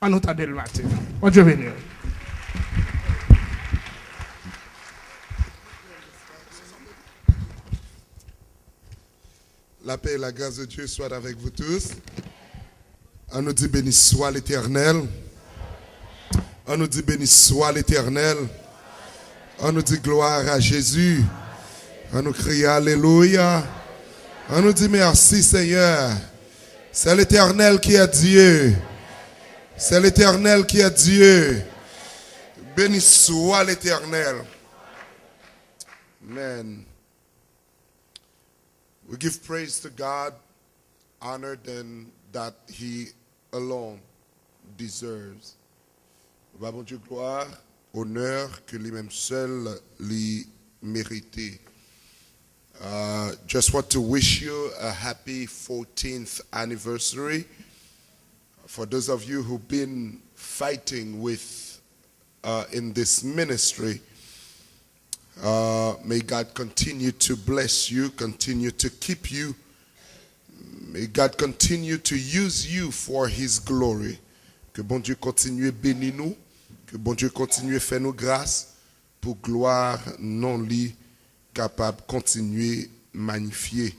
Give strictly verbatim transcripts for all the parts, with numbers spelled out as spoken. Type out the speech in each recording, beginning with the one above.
Ann nou tande l maten. Bondye beni w. La paix et la grâce de Dieu soient avec vous tous. Ann nou di, béni soit l'Éternel. Ann nou di, béni soit l'Éternel. Ann nou di, gloire à Jésus. Ann nou kriye, alelouya. Ann nou di, merci Seigneur. C'est l'Éternel qui est Dieu. C'est l'Éternel qui est Dieu. Béni soit l'Éternel. Amen. We give praise to God, honor than that He alone deserves. Nou ba Bondye glwa, onè ke li menm sèl li merite. Uh, just want to wish you a happy fourteenth anniversary. For those of you who've been fighting with uh, in this ministry, uh, may God continue to bless you, continue to keep you. May God continue to use you for His glory. Ke Bondye kontinye beni nou, ke Bondye kontinye fè nou gras pou glwa non li kapab kontinye manyifye.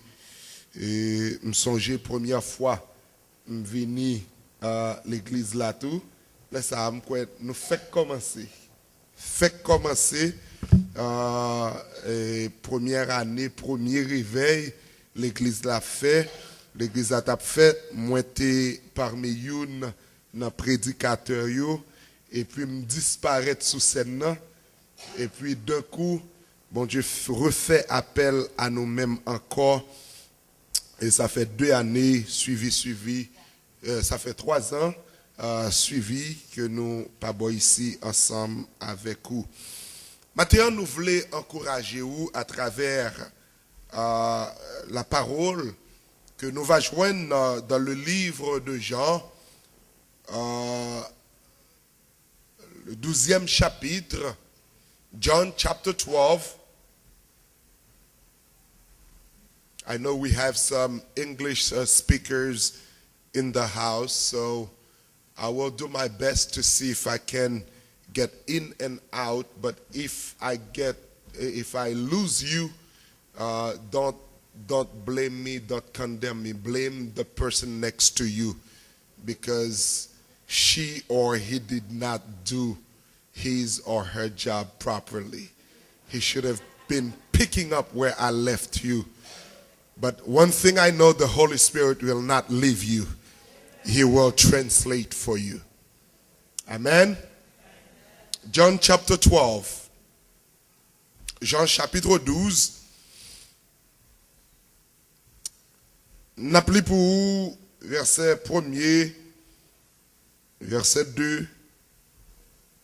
E m sonje premyè fwa m vini, uh, legliz la tou. Lè sa a, m kwè nou fèk kòmanse. Fèk kòmanse, uh, e, premyè ane, premye revèy legliz la fè. Legliz la t ap fèt, mwen te pami youn nan predikatè yo, epi m disparèt sou sèn nan, epi dankou, Bondye f-, refè apèl a nou menm ankò, e sa fè de ane, swivi, swivi, euh, sa fè twa zan, euh, swivi ke nou pa bò isi ansanm avèk ou. Maten an, nou vle ankouraje ou atravè, euh, la parole ke nou va jwenn, euh, dans le livre de Jean, euh, le douzième chapitre, John chapter twelve. I know we have some English, uh, speakers in the house, so I will do my best to see if I can get in and out. But if I get, if I lose you, uh, don't, don't blame me, don't condemn me. Blame the person next to you, because she or he did not do his or her job properly. He should have been picking up where I left you. But one thing I know, the Holy Spirit will not leave you. He will translate for you. Amen. John chapter twelve. Jean chapitre douze. N ap li pou ou vèsè premye, vèsè de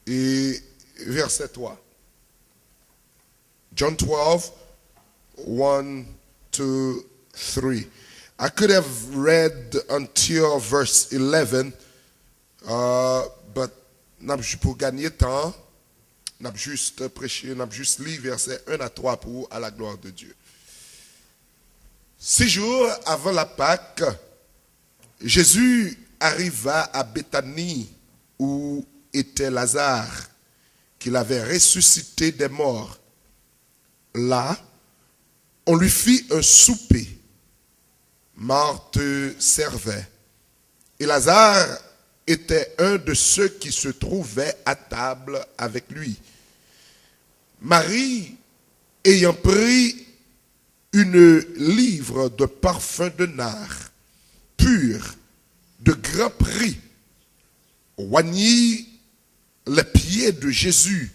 e vèsè twa. John twelve, one, two, three. I could have read until verse eleven, uh, but n ap ju-, pou ganye tan, n ap jis preche, n ap jis li vèsè un a twa pou ou, à la gloire de Dieu. Six jours avant la Pâque, Jésus arriva à Béthanie où était Lazare, qu'il avait ressuscité des morts. Là, on lui fit un souper. Marthe servait. Et Lazare était un de ceux qui se trouvaient à table avec lui. Marie, ayant pris une livre de parfum de nard pur, de grand prix, oignit les pieds de Jésus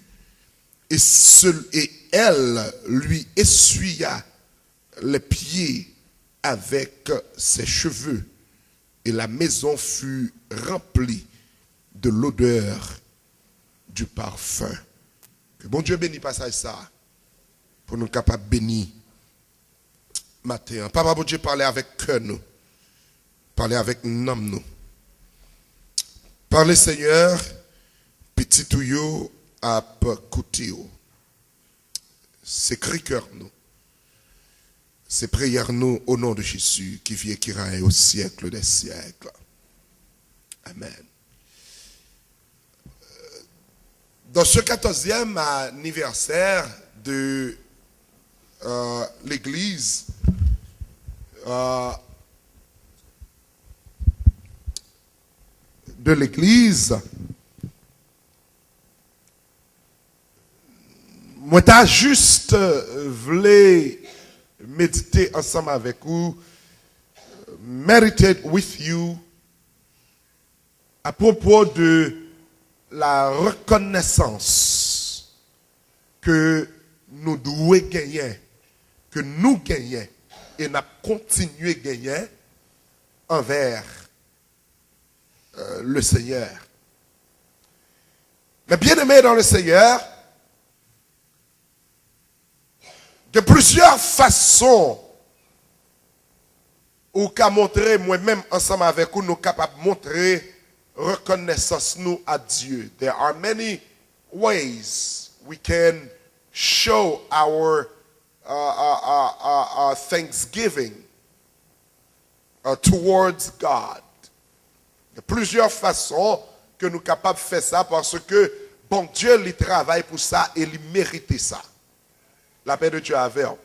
et, se- et elle lui essuya les pieds avec ses cheveux, et la maison fut remplie de l'odeur du parfum. Ke Bondye beni pasaj sa a, pou nou kapab beni maten an. Papa Bondye, pale avèk kè nou. Pale avèk nanm nou. Pale, Senyè, pitit ou yo ap koute w. Se kri kè nou. Se priyè nou au nom de Jésus qui vit et qui règne au siècle des siècles. Amen. Dans ce quatorzième anniversaire de euh, l'Église, euh, de l'Église, mwen ta jis vle medite ansanm avèk ou, meditate with you, à propos de la reconnaissance ke nou dwe genyen, ke nou genyen e n ap kontinye genyen anvè euh, le Seigneur. Mes bien-aimés dans le Seigneur, de plusieurs façons ou ka montre, mwen menm ansanm avèk ou, nou kapab montre rekonesans nou a Dye. There are many ways we can show our uh, uh, uh, uh, uh, thanksgiving uh, towards God. Gen plizyè fason ke nou kapab fè sa paske Bondye li travay pou sa e li merite sa. La paix de Dieu avec vous.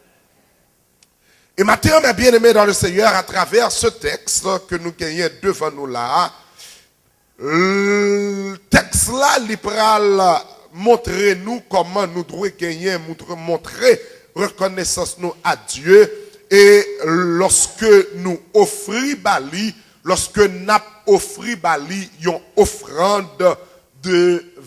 E maten an, mes bien-aimés dans le Seigneur, à travers ce texte ke nou genyen devan nou la, tèks la li pral montre nou kòman nou dwe genyen montre, montre rekonesans nou a Dye e lòske nou ofri ba li, lòske n ap ofri ba li yon ofrann de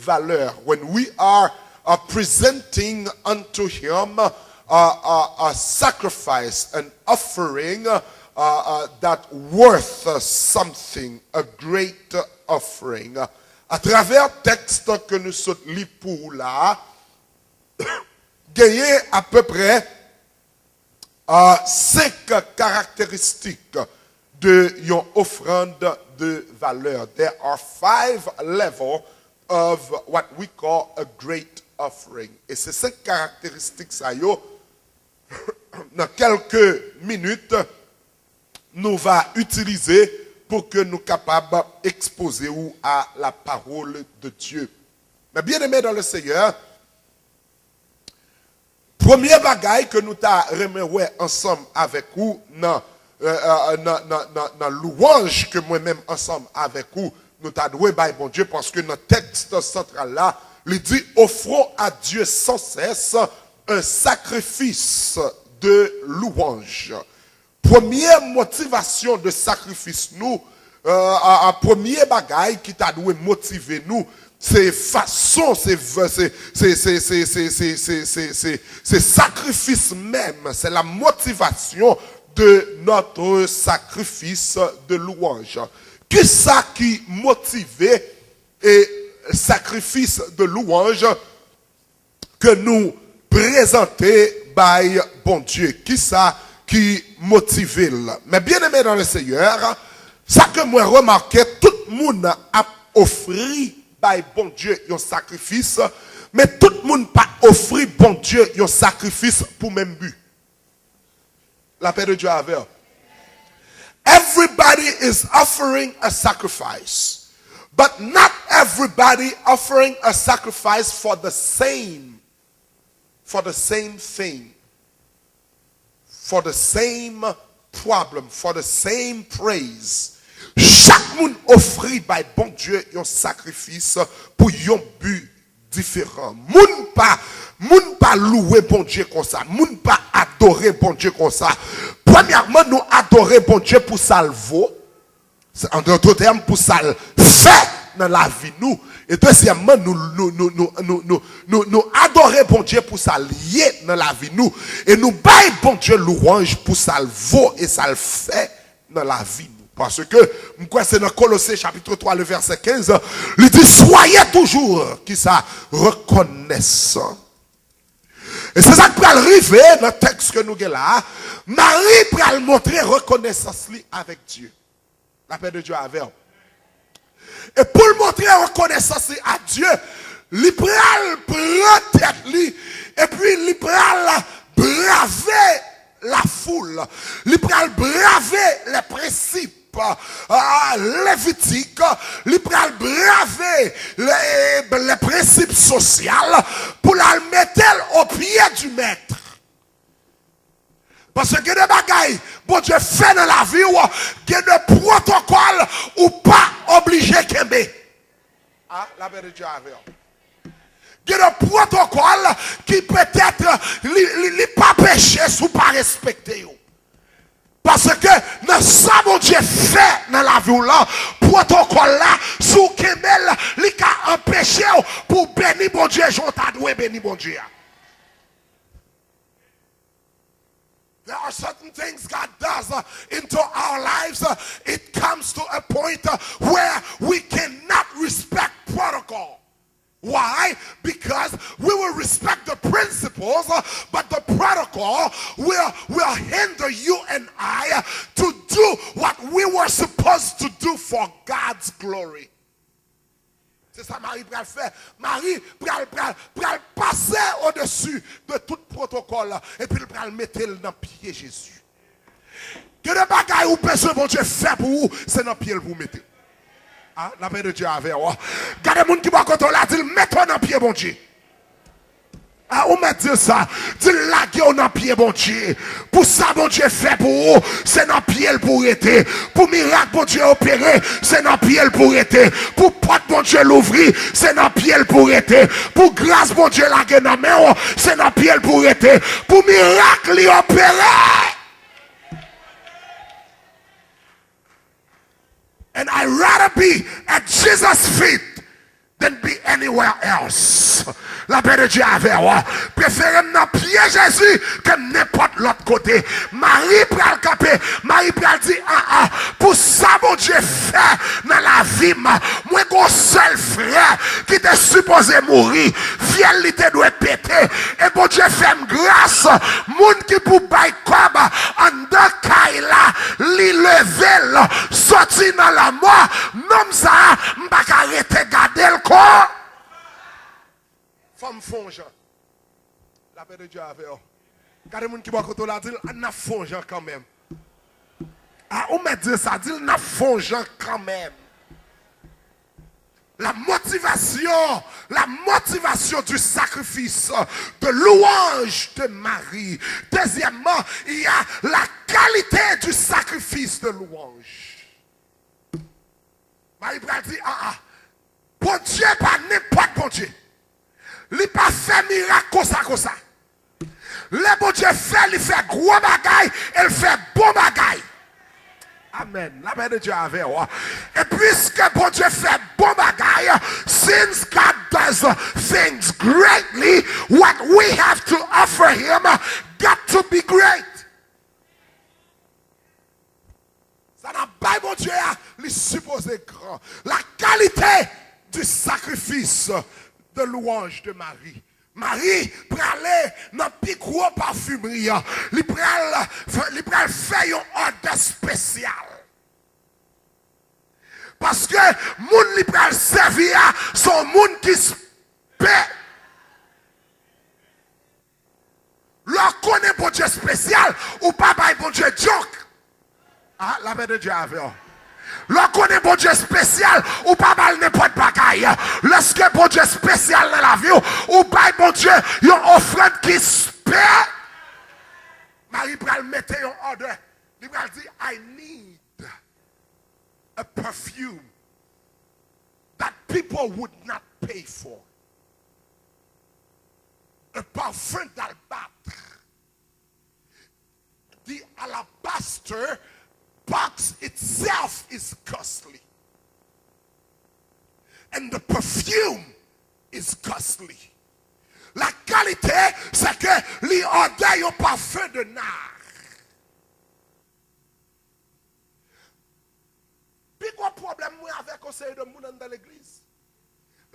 valè. When we are uh, presenting unto him uh, a, a sacrifice, an offering uh, uh, that worth uh, something, a great offering. Atravè tèks ke nou sot li pou ou la, genyen apeprè uh, senk karakteristik de yon ofrann de valè. There are five level of what we call a great offering. E se senk karakteristik sa yo, nan kèlke minit, nou va itilize pou ke nou kapab ekspoze ou a la parole de Dieu. Mes bien-aimés dans le Seigneur, premye bagay ke nou ta renmen wè ansanm avèk ou nan, euh, euh, nan, nan, nan, nan louwanj ke mwen menm ansanm avèk ou nou ta dwe bay Bondye, paske nan tèks santral la, li di, offrons à Dieu sans cesse un sacrifice de louange. Premye motivasyon de sakrifis nou, euh, a, a, premye bagay ki ta dwe motive nou, se fason, se, se, se sakrifis menm, c'est la motivation de notre sacrifice de louange. Kisa ki motive e sakrifis de louanj ke nou prezante bay Bondye? Kisa ki motive l? Mes bien-aimés dans le Seigneur, sa ke mwen remake, tout moun ap ofri bay Bondye yon sakrifis, men tout moun pa ofri Bondye yon sakrifis pou menm bi. La paix de Dieu avec vous. Everybody is offering a sacrifice, but not everybody offering a sacrifice for the same, for the same thing, for the same problem, for the same praise. Chak moun ofri bay Bondye yon sakrifis pou yon bi diferan. Moun pa, moun pa louwe Bondye konsa. Moun pa adore Bondye konsa. Premyèman, nou adore Bondye pou sa l vo. Se, an dòt tèm, pou sa l fè nan lavi nou. E dezyèmman, nou, nou, nou adore Bondye pou sa l ye nan lavi nou. E nou bay Bondye louwanj pou sa l vo e sa l fè nan lavi nou. Paske, m kwè se nan Kolose chapit twa, le vèsè kenz, li di, soyez toujours, kisa, reconnaissants. E se sa k pral rive nan tèks ke nou gen la a. Mari pral montre rekonesans li avèk Dye. La paix de Dieu avec vous. E pou l montre rekonesans li a Dye, li pral pran tèt li, epi li pral brave lafoul, li pral brave lè prensip. ah, Levitik, li pral brave les, les principes sociaux pou l al mete l au pied du maître. Paske gen de bagay Bondye fè nan lavi w, gen de pwotokòl ou pa oblije kenbe. Ah, lapè de Dye avè w. Gen de pwotokòl ki petèt li, li, li pa peche si w pa respekte yo. Paske nan sa Bondye fè nan lavi w lan, pwotokòl la, si w kenbe l, li ka anpeche w pou w beni Bondye jan w ta dwe beni Bondye a. There are certain things God does, uh, into our lives. Uh, it comes to a point, uh, where we cannot respect protocol. Why? Because we will respect the principles, uh, but the protocol will, will hinder you and I, uh, to do what we were supposed to do for God's glory. Se sa Mari pral fè. Mari pral, pral, pral pase odesi de tout pwotokòl, epi l pral mete l nan pye Jezi. Gen de bagay ou bezwen Bondye fè pou ou, se nan pye l pou w mete. Ah, lapè de Dye avè w. Gade moun ki bò kote w la, di l, mete w nan pye Bondye. Ah, ou mèt di l sa. Di l lage w nan pye Bondye. Pou sa Bondye fè pou ou, se nan pye l pou w rete. Pou mirak Bondye opere, se nan pye l pou w rete. Pou pòt Bondye louvri, se nan pye l pou w rete. Pou gras Bondye lage nan men w, se nan pye l pou w rete. Pou mirak li opere. And I rather be at Jesus' feet than be anywhere else. Lapè de Dye avè w. Prefere m nan pye Jezi ke m nenpòt lòt kote. Mari pral kanpe. Mari pral di, ah, ah, pou sa Bondye fè nan lavi m, mwen gon sèl frè ki te sipoze mouri. Fyèl li te dwe pete. E Bondye fè m gras. Moun ki pou bay kòb anndan kay la, li leve l soti nan lanmò. Nonm sa a, m pa ka rete gade l kon. Fò m fè yon jan. Lapè de Dye avè w. Gade moun ki bò kote w la, di l, n ap fè yon jan kanmenm. Ah, ou mèt di l sa, di l, n ap fè yon jan kanmenm. La motivation, la motivation du sacrifice de louange de Marie. Deuxièmement, il y a la qualité du sacrifice de louange. Mari pral di, ah, ah, Bondye pa nenpòt Bondye. Li pa fè mirak konsa, konsa. Lè Bondye fè, li fè gwo bagay, e l fè bon bagay. Amèn. Lapè de Dye avè w. E piske Bondye fè bon bagay, since God does things greatly, what we have to offer him got to be great. Sa n ap bay Bondye a, li sipoze gran. La qualité du sacrifice de louange de Marie. Mari prale nan pi gwo pafimri an. Li pral, li pral fè yon odè espesyal. Paske moun li pral sèvi a, se yon moun ki spe-, lè w konnen Bondye espesyal, ou pa bay Bondye djonk. Ah, lapè de Dye avè w. Lè w konnen Bondye espesyal, ou pa ba l nenpòt bagay. Lèske Bondye espesyal nan lavi w, ou bay Bondye yon ofrann ki espe-, Mari pral mete yon odè. Li pral di, I need a perfume that people would not pay for. A parfum d'albâtre. The alabaster box itself is costly. And the perfume is costly. La qualité, c'est que li odè yon parfum de nard. Pi gwo pwoblèm mwen avèk yon seri de moun anndan legliz,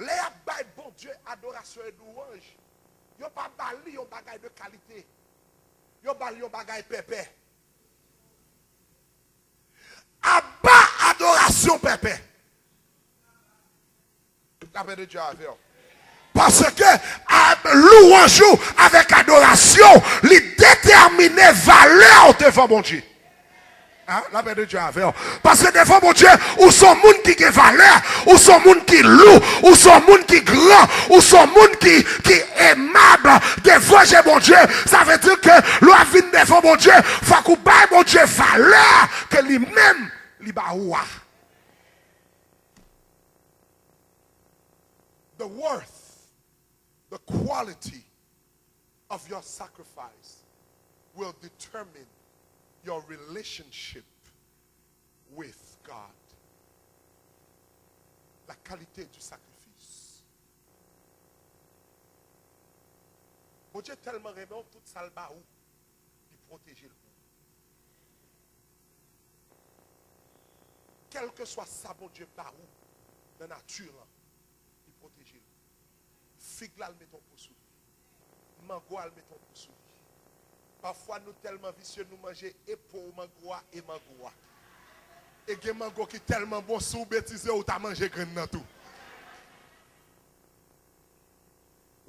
lè y ap bay Bondye adorasyon e louwanj, yo pa ba li yon bagay de kalite. Yo ba l yon bagay pèpè. Aba adorasyon pèpè. Lapè de Dye avè w. Paske, a, louwanj ou avèk adorasyon, li detèmine valè w devan Bondye. Ah, lapè de Dye avè w. Paske devan Bondye, ou se yon moun ki gen valè, ou se yon moun ki lou, ou se yon moun ki gran, ou se yon moun ki, ki emab devan je Bondye. Sa vle di ke lè w ap vin devan Bondye, fòk ou bay Bondye valè ke li menm li ba ou a. The worth, the quality of your sacrifice will determine your relationship with God. La qualité du sacrifice. Bondye tèlman renmen w, tout sa l ba ou, li pwoteje l pou ou. Kèlkeswa sa Bondye ba ou nan nati lan, li pwoteje l. Fig la, l mete yon po sou li. Mango a, l mete yon po sou li. Pafwa, nou tèlman visye, nou manje e po mango a e mango a. E gen mango ki tèlman bon, si w betize, ou ta manje grenn nan tou.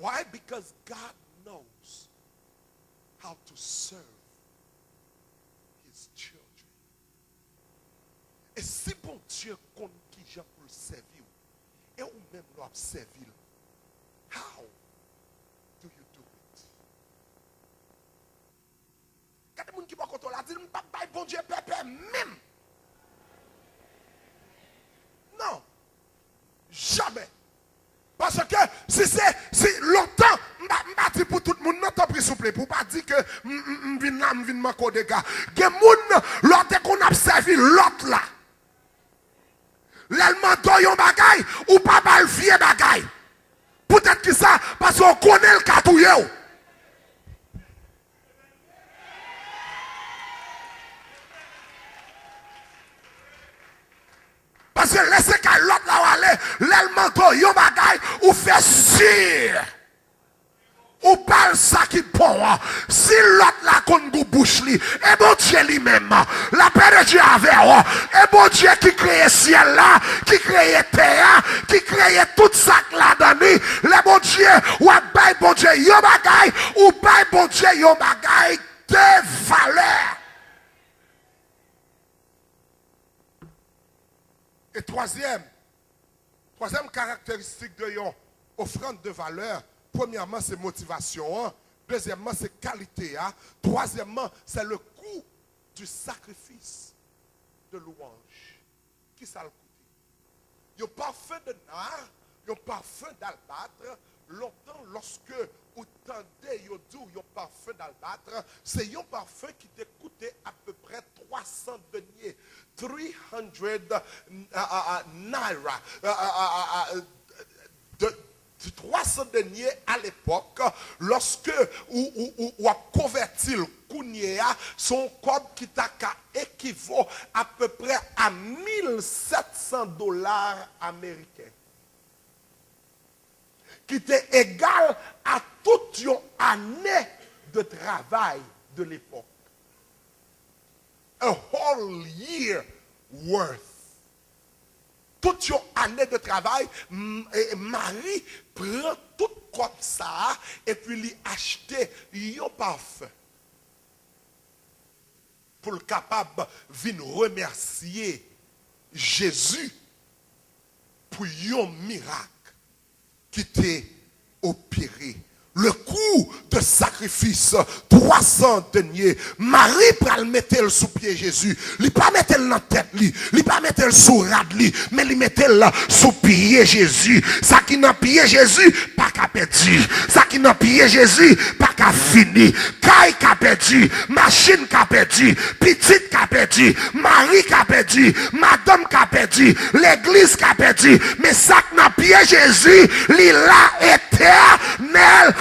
Why? Because God knows how to serve his children. E si Bondye konn kijan pou l sèvi w, e ou menm lè w ap sèvi l, how do you do it? Gade moun ki bò kote w la, di l, "M p ap bay Bondye pèpè menm." Non. Jamè. Paske si se, si lontan, m pa, m pa di pou tout moun, non, tanpri, souple, pou w pa di ke m, m, m vin la, m vin manke w dega. Gen moun, lè w te konn ap sèvi lòt la, lè l mande w yon bagay, ou pa ba l vye bagay. Poutèt ki sa? Paske w konnen l ka touye w. Paske lè se kay lòt la w ale, lè l mande w yon bagay, ou fè si ou ba l sa ki bon an. Si lòt la konn gou bouch li, e Bondye li menm, lapè de Dye avè w, e Bondye ki kreye syèl la, ki kreye tè a, ki kreye tout sa k ladan li, lè Bondye, w ap bay Bondye yon bagay, ou bay Bondye yon bagay de valè. E twazyèm, twazyèm karakteristik de yon ofrann de valè, premyèman, se motivasyon an. Dezyèmman, se kalite a. Twazyèmman, c'est le coût du sacrifice de louange. Kisa l koute? Yon pafen de nar, yon pafen d'albâtre, lontan, lòske ou tande yo di w yon pafen d'albâtre, se yon pafen ki te koute apeprè twa san denye, three hundred, a, a, a, naira, a, a, a, a, a, de, twa san denye alepòk, lòske ou, ou, ou, w ap konvèti l kounye a, se yon kòb ki ta ka ekivo apeprè a mil sèt san dola ameriken, ki te egal a tout yon ane de travay de lepòk. A whole year worth. Tout yon ane de travay, m-, e, Mari pran tout kòb sa a, epi li achte yon pafen pou l kapab vin remèsye Jezi pou yon mirak ki te opere. Le coût de sacrifice, twa san denye. Mari pral mete l sou pye Jezi. Li pa mete l nan tèt li. Li pa mete l sou rad li. Men li mete l sou pye Jezi. Sa ki nan pye Jezi pa ka pèdi. Sa ki nan pye Jezi pa ka fini. Kay ka pèdi. Machin ka pèdi. Pitit ka pèdi. Mari ka pèdi. Madanm ka pèdi. Legliz ka pèdi. Men sa k nan pye Jezi, li la etènèlman.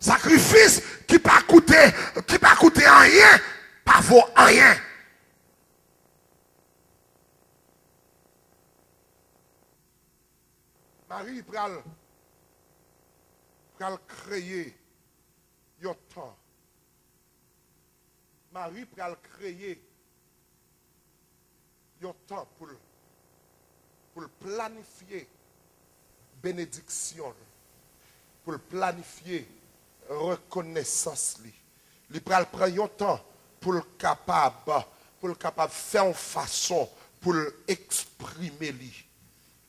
Sakrifis ki pa koute, ki pa koute anyen, pa vo anyen. Mari pral, pral kreye yon tan. Mari pral kreye yon tan pou l, pou l planifye benediksyon l, pou l planifye rekonesans li. Li pral pran yon tan pou l kapab, pou l kapab fè yon fason pou l eksprime li.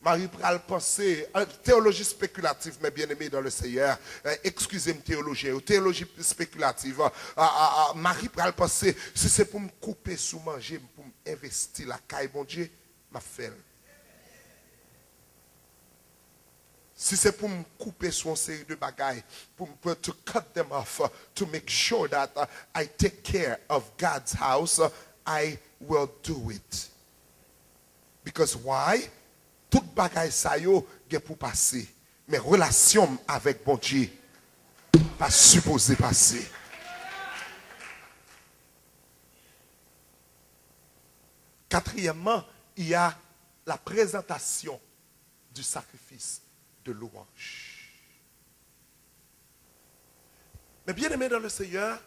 Mari pral panse, an, teyoloji spekilatif, mes bien-aimés dans le Seigneur, eh, excusez-moi, teyolojyen yo, teyoloji spekilatif, a, a, a, Mari pral panse, si se pou m koupe sou manje m, pou m envesti lakay Bondye, m ap fè l. Si se pou m koupe sou yon seri de bagay, pou m, pou, to cut them off, uh, to make sure that, uh, I take care of God's house, uh, I will do it. Because why? Tout bagay sa yo gen pou pase. Men relasyon m avèk Bondye pa sipoze pase. Katriyèmman, il y a la présentation du sacrifice de louange. Mes bien-aimés dans le Seigneur,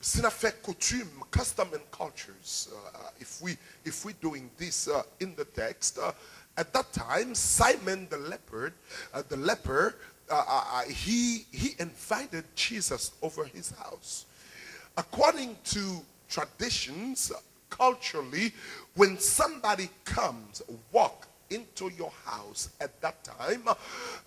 si n ap fè koutim, custom and cultures, uh, if we, if we doing this, uh, in the text, uh, at that time, Simon the leopard, uh, the leper, uh, uh, uh, he, he invited Jesus over his house. According to traditions, culturally, when somebody comes, walk into your house at that time, uh,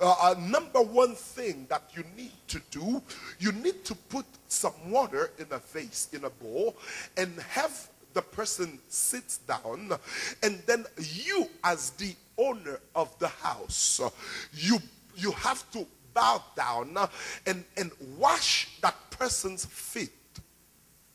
uh, number one thing that you need to do, you need to put some water in a vase, in a bowl, and have the person sits down, and then you, as the owner of the house, you, you have to bow down and, and wash that person's feet.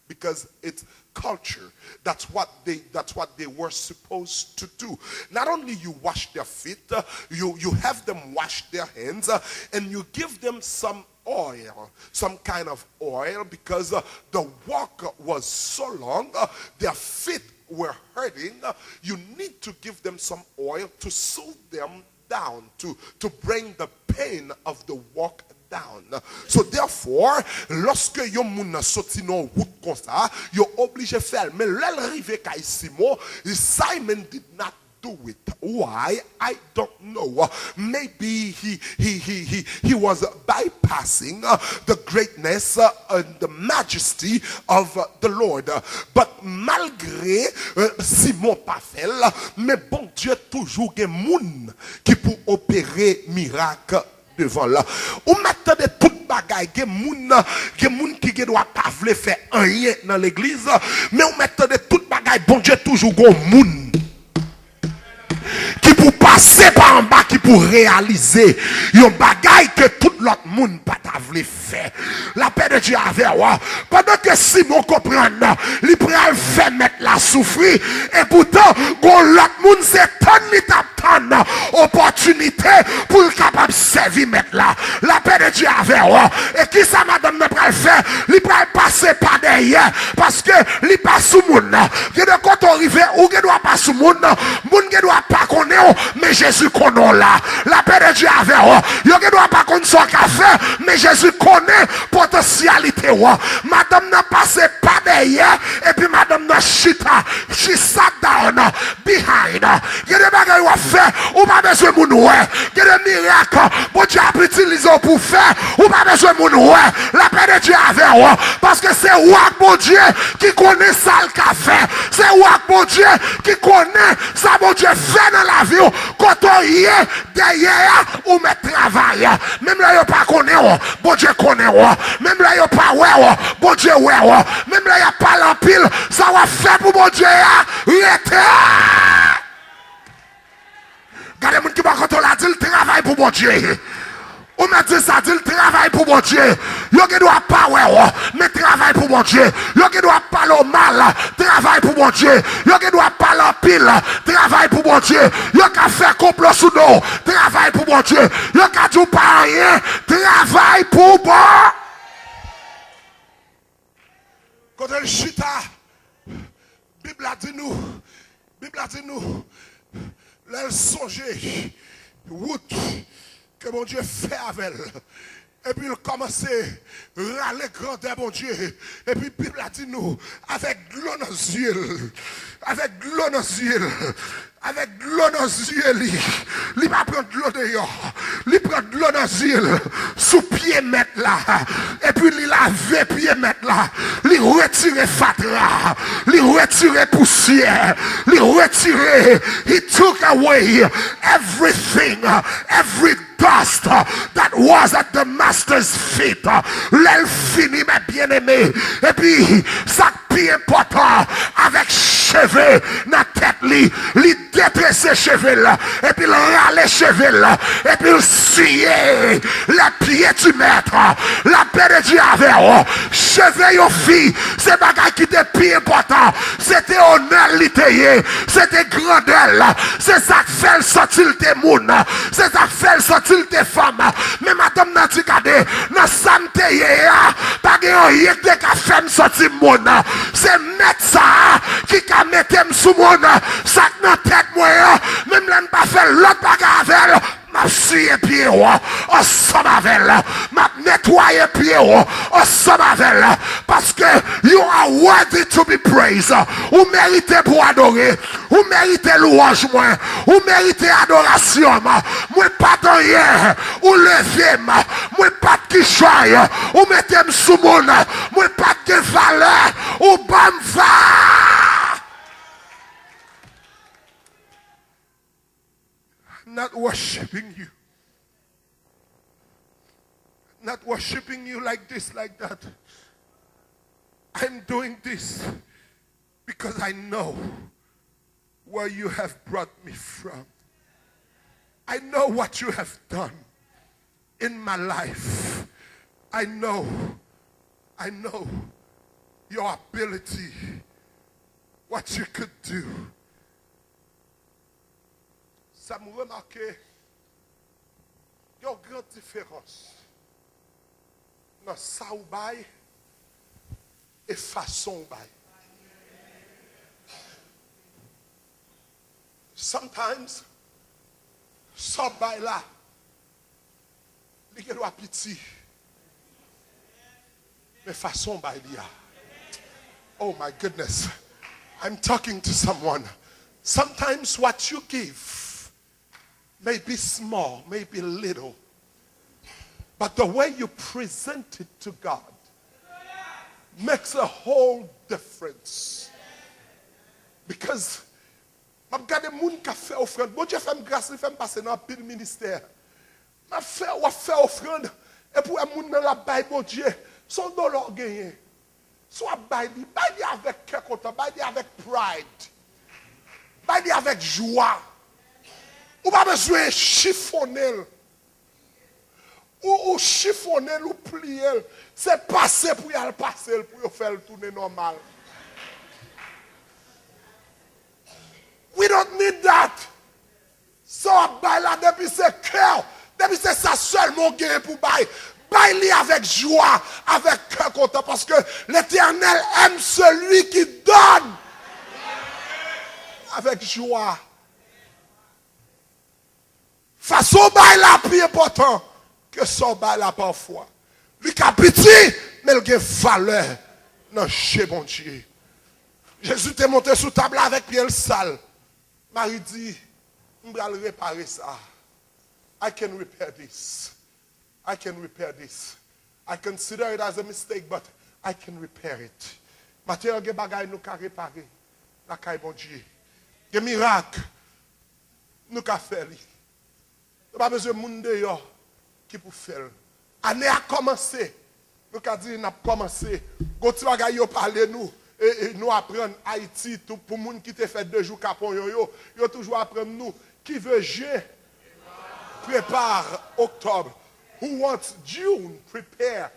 Because it's culture. That's what they, that's what they were supposed to do. Not only you wash their feet, uh, you, you have them wash their hands, uh, and you give them some oil, some kind of oil, because, uh, the walk was so long, uh, their feet were hurting. Uh, you need to give them some oil to soothe them down, to, to bring the pain of the walk down. So therefore, lòske yon moun nan soti nan yon wout konsa, yo oblije fè l. Men lè l rive kay Simon, Simon did not do it. Why? I don't know. Maybe he, he, he, he, he was bypassing, uh, the greatness, uh, and the majesty of, uh, the Lord. But malgre, uh, Simon pa fè l, men Bondye toujou gen moun ki pou opere mirak devan l. Ou mèt tande tout bagay, gen moun, gen moun ki gen dwa pa vle fè anyen nan legliz, men ou mèt tande tout bagay, Bondye toujou gon moun ki pou pase pa anba, ki pou reyalize yon bagay ke tout lòt moun pa ta vle fè. Lapè de Dye avè w. Pandan ke Simon konprann li pral fè mèt la soufri, epoutan, gon lòt moun se tann li t ap tann opòtinite pou l kapab sèvi mèt la. Lapè de Dye avè w. E kisa madanm nan pral fè? Li pral pase pa dèyè, paske li pa sou moun nan. Gen de kote w rive, ou gen dwa pa sou moun nan. Moun gen dwa pa konnen w, men Jezi konnen w la. Lapè de Dye avè w. Yo gen dwa pa konn sa w ka fè, men Jezi konnen potansyalite w. Madanm nan pase pa dèyè, epi madanm nan chita. She sat down behind. Gen de bagay w ap fè, ou pa bezwen moun wè. Gen de mirak Bondye ap itilize w pou fè, ou pa bezwen moun wè. Lapè de Dye avè w. Paske se ou ak Bondye ki konnen sa l ka fè. Se ou ak Bondye ki konnen sa Bondye fè nan lavi w. Kote w ye dèyè a, ou mèt travay. Menm lè yo pa konnen w, Bondye konnen w. Menm lè yo pa wè w, Bondye wè w. Menm lè y ap pale anpil, sa w ap fè pou Bondye a, rete. Gade moun ki bò kote w la, di l travay pou Bondye. Ou mèt di sa, di l travay pou Bondye. Yo gen dwa pa wè w, men travay pou Bondye. Yo gen dwa pale w mal, travay pou Bondye. Yo gen dwa pale anpil, travay pou Bondye. Yo ka fè konplo sou do w, travay pou Bondye. Yo ka di w pa anyen, travay pou Bon. Kote l chita, Bib la di nou, Bib la di nou, lè l sonje wout ke Bondye fè avè l, Epi l kòmanse rale grandè Bondye. Epi Bib la di nou, avèk dlo nan zye l, avèk dlo nan zye l, avèk dlo nan zye li, li pa pran dlo deyò, li pran dlo nan zye l, sou pye mèt la. Epi li lave pye mèt la, li retire fatra, li retire pousyè, li retire, he took away everything, every dust that was at the master's feet. Lè l fini, men byeneme, epi sa k pi enpòtan, avèk cheve nan tèt li, li detrese cheve l, epi l rale cheve l, epi l siye les pieds du maître. Lapè de Dye avè w. Cheve yon fi, se bagay ki te pi enpòtan. Se te onè l li te ye. Se te grandè l. Se sa k fè l santi l te moun. Se sa k fè l santi l te fanm. Men madanm nan di, gade, nan sa m te ye a, pa gen anyen ki te ka fè m santi m moun. Se mèt sa a ki ka mete m sou moun. Sa k nan tèt mwen an, menm lè m pa fè lòt bagay avè l, m ap siye pye w ansanm avè l. M ap netwaye pye w ansanm avè l. Paske you are worthy to be praised. Ou merite pou adore. Ou merite lwanj mwen. Ou merite adorasyon m. Mwen pa t anyen. Ou leve m. Mwen pa t kichòy. Ou mete m sou moun. Mwen pa t gen valè. Ou ban m va. I'm not worshiping you. Not worshiping you like this, like that. I'm doing this because I know where you have brought me from. I know what you have done in my life. I know, I know your ability, what you could do. Sa m remake, gen yon gran diferans nan sa ou bay e fason ou bay. Sometimes, sa w bay la, li gen dwa piti, men fason w bay li a. Oh my goodness. I'm talking to someone. Sometimes what you give may be small, may be little, but the way you present it to God makes a whole difference. Because m ap gade moun k ap fè ofrann. Bondye fè m gras, li fè m pase nan anpil ministè. M ap fè, w ap fè ofrann, epi w wè moun nan l ap bay Bondye, se yon dola w genyen. Si w ap bay li, bay li avèk kè kontan, bay li avèk pride. Bay li avèk jwa. Ou pa bezwen chifonnen l. Ou, ou chifonnen l, ou pliye l. Se pase pou y al pase l, pou yo fè l tounen nòmal. We don't need that. Sa w ap bay la, depi se kè w, depi se sa sèlman w genyen pou bay, bay li avèk jwa, avèk kè kontan, paske Letènèl aime celui qui donne avec joie. Fason w bay la pi enpòtan ke sa w bay la pafwa. Li ka piti, men l gen valè nan je Bondye. Jezi te monte sou tab la avèk pye l sal. Mari di, "M pral repare sa. I can repair this. I can repair this. I consider it as a mistake, but I can repair it." Maten an, gen bagay nou ka repare lakay Bondye. Gen mirak nou ka fè li. Nou pa bezwen moun deyò ki pou fè l. Ane a kòmanse. Nou ka di n ap kòmanse. Gon ti bagay yo pale nou. E, e nou aprann Ayiti, tou, pou moun ki te fè de jou kaponyon yo, yo toujou aprann nou, qui veut juin prépare octobre. Who wants June prepare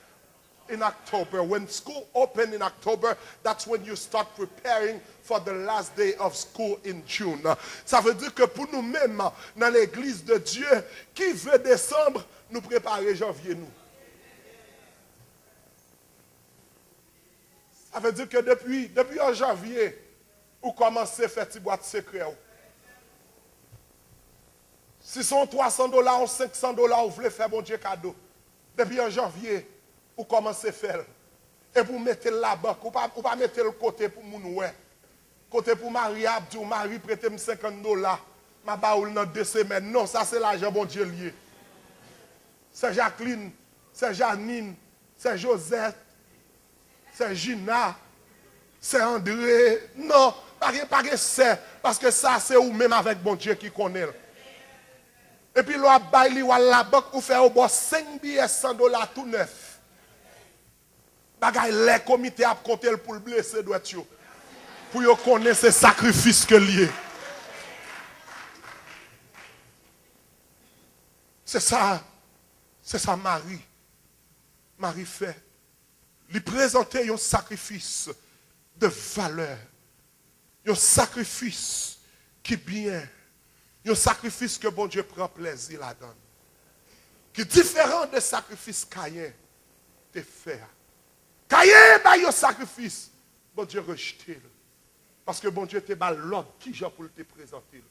in October. When school open in October, that's when you start preparing for the last day of school in June. Sa vle di ke pou nou menm nan legliz de Dye, qui veut décembre, nou prepare janvye nou. Sa vle di ke depi, depi an janvye, ou kòmanse fè ti bwat sekrè w. Si se yon twa san dola, yon senk san dola ou vle fè Bondye kado, Depi an janvye, ou kòmanse fè l. Epi w mete l labank. Ou pa, ou pa mete l kote pou moun wè. Kote pou mari a ap di w, "Mari, prete m senkant dola. M a ba ou l nan de semèn." Non, sa se lajan Bondye l ye. Sè Jacqueline, sè Janine, sè Josette, sè Gina, sè André. Non, pa gen, pa gen sè, paske sa se ou menm avèk Bondye ki konnen l. Epi lè w ap bay li, w al labank, ou fè yo ba w senk biyè san dola tou nèf. Bagay lè komite ap konte l pou l blese dwèt yo. Pou yo konnen se sakrifis ke l ye. Se sa, se sa Mari, Mari fè. Li prezante yon sakrifis de valè, yon sakrifis ki byen, yon sakrifis ke Bondye pran plezi ladan l, ki diferan de sakrifis Kayen te fè a. Kayen bay yon sakrifis, Bondye rejte l, paske Bondye te ba l lòd kijan pou l te prezante l.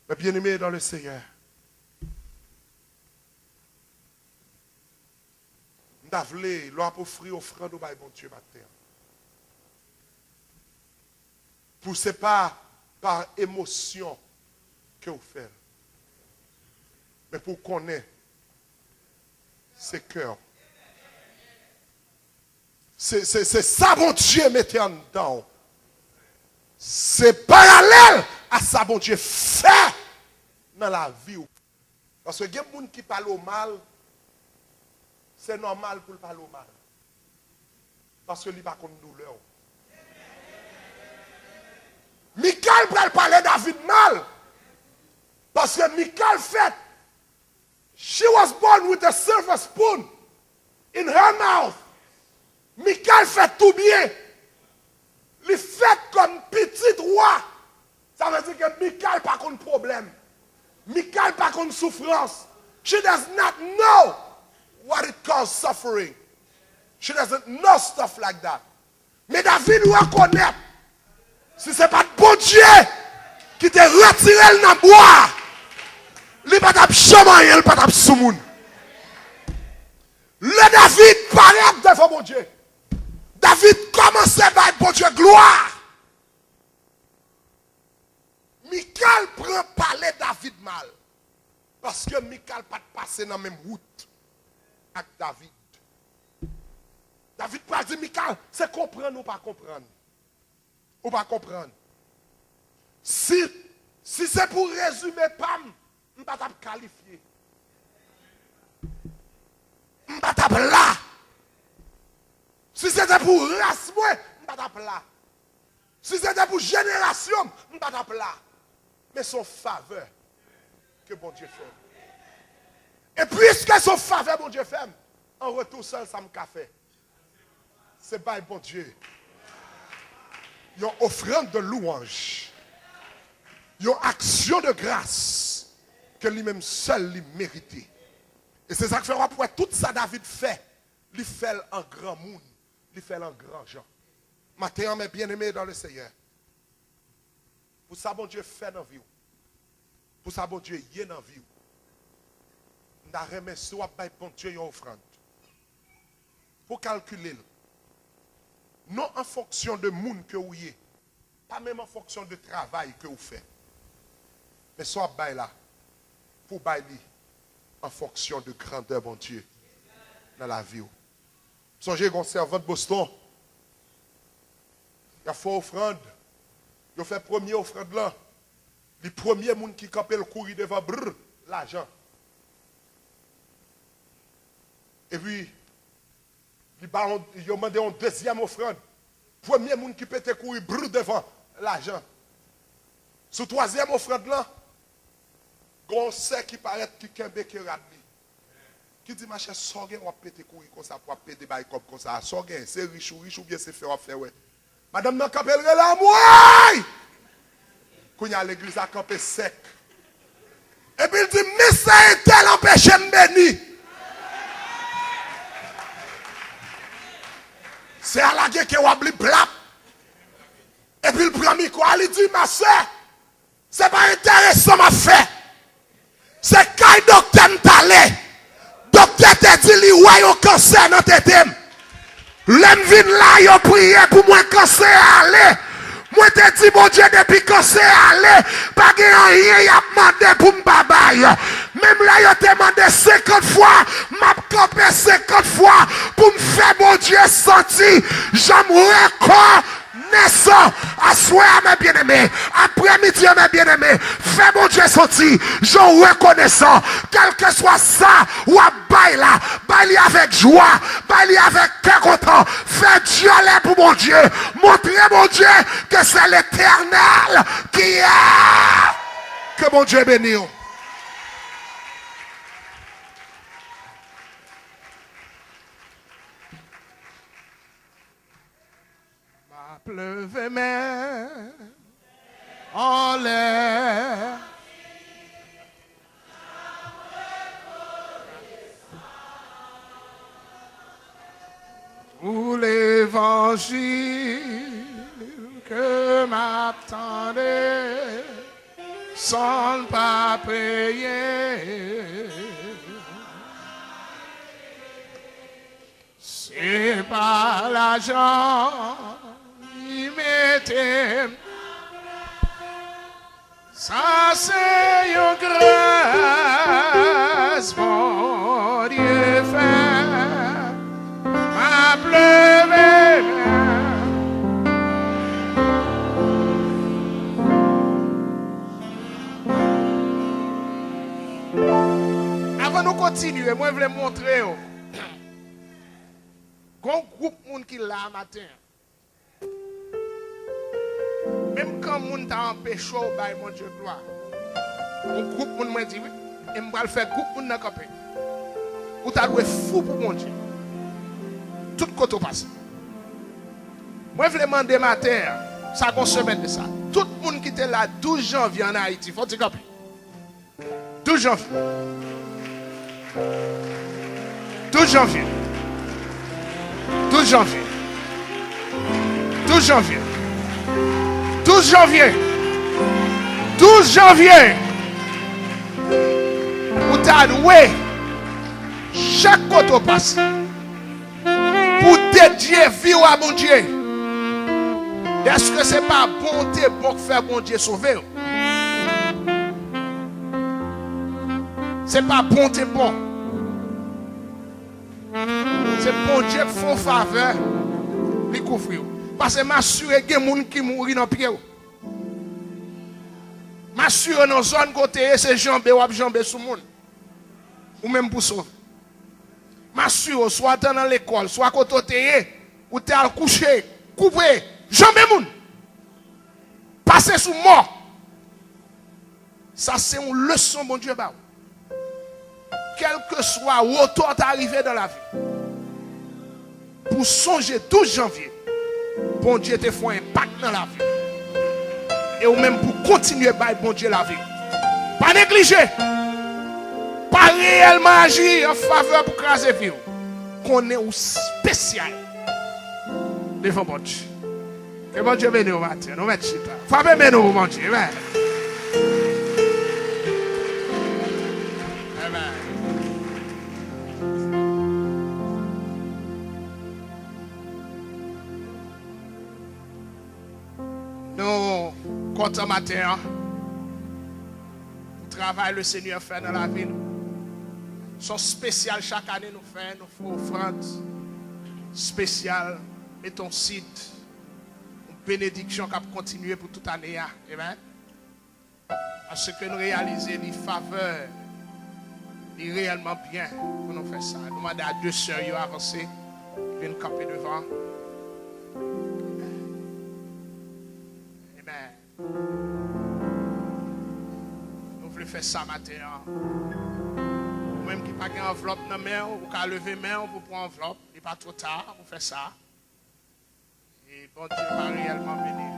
Mes bien-aimés dans le Seigneur, m ta vle, lè w ap ofri ofrann ou bay Bondye maten an, pou se pa pa emosyon ke w fè l, men pou w konnen se kè w. Se, se, se sa Bondye mete anndan w. Se paralèl a sa Bondye fè nan lavi w. Paske gen moun ki pale w mal, se nòmal pou l pale w mal. Paske li pa konn doulè w. Mikal pral pale David mal. Paske Mikal fèt, she was born with a silver spoon in her mouth. Mikal fèt tou byen. Li fèt kòm pitit wa. Sa vle di ke Mikal pa konn pwoblèm. Mikal pa konn soufrans. She does not know what it calls suffering. She doesn't know stuff like that. Men David rekonèt, si se pa t Bondye ki te retire l nan bwa a, li pa t ap janm anyen, li pa t ap sou moun. Lè David parèt devan Bondye, David kòmanse bay Bondye glwa. Mikal pran pale David mal, paske Mikal pa t pase nan menm wout ak David. David pral di Mikal, se konprann ou pa konprann. Ou pa konprann. Si, si se pou rezime pa m, m pa t ap kalifye. M pa t ap la. Si se te pou ras mwen, m pa t ap la. Si se te pou jenerasyon m, m pa t ap la. Men se yon favè ke Bondye fè m. E piske se yon favè Bondye fè m, an retou, sèl sa m ka fè, se bay Bondye yon ofrann de louwanj, yon aksyon de gras ke li menm sèl li merite. E se sa k fè w ap wè tout sa David fè, li fè l an granmoun, li fè l an granjan. Maten an, mes bien-aimés dans le Seigneur, pou sa Bondye fè nan vi w, pou sa Bondye ye nan vi w, m ta renmen si w ap bay Bondye yon ofrann, pou w kalkile l, non an fonksyon de moun ke w ye, pa menm an fonksyon de travay ke w fè, men sa w ap bay la, pou w bay li an fonksyon de grandè Bondye nan lavi w. Sonje gen yon sèvant Boston, y ap fè ofrann, yo fè premye ofrann lan, li premye moun ki kanpe, l kouri devan, brr, lajan. Epi, li ba yon, yo mande yon dezyèm ofrann, premye moun ki pete kouri, brr, devan, lajan. Sou twazyèm ofrann lan, gen yon sè ki parèt ki kenbe ke rad li. Ki di, "Machè, sa w gen w ap pete kouri konsa pou w ap pede bay kòb konsa a? Sa w gen? Se rich ou rich oubyen se fè w ap fè wè?" Madanm nan kanpe, l rele, "Anmwey!" Kounye a, legliz la kanpe sèk. Epi l di, "Men sa entèl anpeche m beni." Sè a lage ke w ap li plap. Epi l pran mikwo a, li di, "Ma sè, se pa enteresan m ap fè. Se kay Doktè m t ale. Doktè te di li wè yon kansè nan tete m. Lè m vin la, yo priye pou mwen, kansè a ale. Mwen te di Bondye, depi kansè a ale, pa gen anyen y ap mande pou m pa bay. Menm lè yo te mande senkant fwa, m ap kanpe senkant fwa pou m fè Bondye santi jan m rekonesan. Aswè a, mè byeneme, aprèmidi a, mè byeneme, fè Bondye santi jan w rekonesan. Kèlkeswa sa w ap bay la, bay li avèk jwa, bay li avèk kè kontan. Fè dyòlè pou Bondye. Montre Bondye ke se Letènèl ki a. Ke Bondye beni w. M ap leve men anlè. Pou levanjil ke m ap tande, san l pa peye. Se pa lajan li mete m. Sa se yon gras Bondye fè. M ap leve men. Avan nou kontinye, mwen vle montre w. Gon gwoup moun ki la maten an. Menm kan moun ta anpeche w bay Bondye glwa. Yon gwoup moun mwen di wi, e m pral fè gwoup moun nan kanpe. Ou ta dwe fou pou Bondye. Tout kote w pase. Mwen vle mande maten an, sa gon semèn de sa. Tout moun ki te la douz janvye ann Ayiti, fò w di kanpe. Douz janvye. Douz janvye. Douz janvye. Douz janvye. Douz janvye. Douz janvye. Ou ta dwe, chak kote w pase, pou w dedye vi w a Bondye. Èske se pa bonte bon k fè Bondye sove w? Se pa bonte bon. Se Bondye k fè w favè, li kouvri w. Paske m asire gen moun ki mouri nan pye w. M asire nan zòn kote ye, se janbe w ap janbe sou moun. Ou menm pou sove. M asire w, swa w te nan lekòl, swa kote w te ye, ou te al kouche, koupe, janbe moun. Pase sou mò. Sa se yon leson Bondye ba w. Kèlkeswa wotè w ta rive nan lavi, pou sonje douz janvye, Bondye te fè yon enpak nan lavi w. E ou menm pou kontinye bay Bondye lavi w. Pa neglije. Pa reyèlman aji an favè pou kraze vi w. Konnen ou espesyal devan Bondye. Ke Bondye beni w maten. Nou mèt chita. Frape men nou pou Bondye. Amen. Amen. Nou kontan maten an pou travay Lesenyè fè nan lavi nou. Se yon espesyal chak ane nou fè, nou fè ofrann espesyal, mete yon sid, yon benediksyon k ap kontinye pou tout ane a. Amen. Paske nou reyalize li favè, li reyèlman byen pou nou fè sa. Nou mande a de sè yo avanse, vin kanpe devan. Amen. Nou vle fè sa maten an. Ou menm ki pa gen anvlòp nan men w, ou ka leve men w pou pran anvlòp. Li pa twò ta pou fè sa. E Bondye va reyèlman beni w.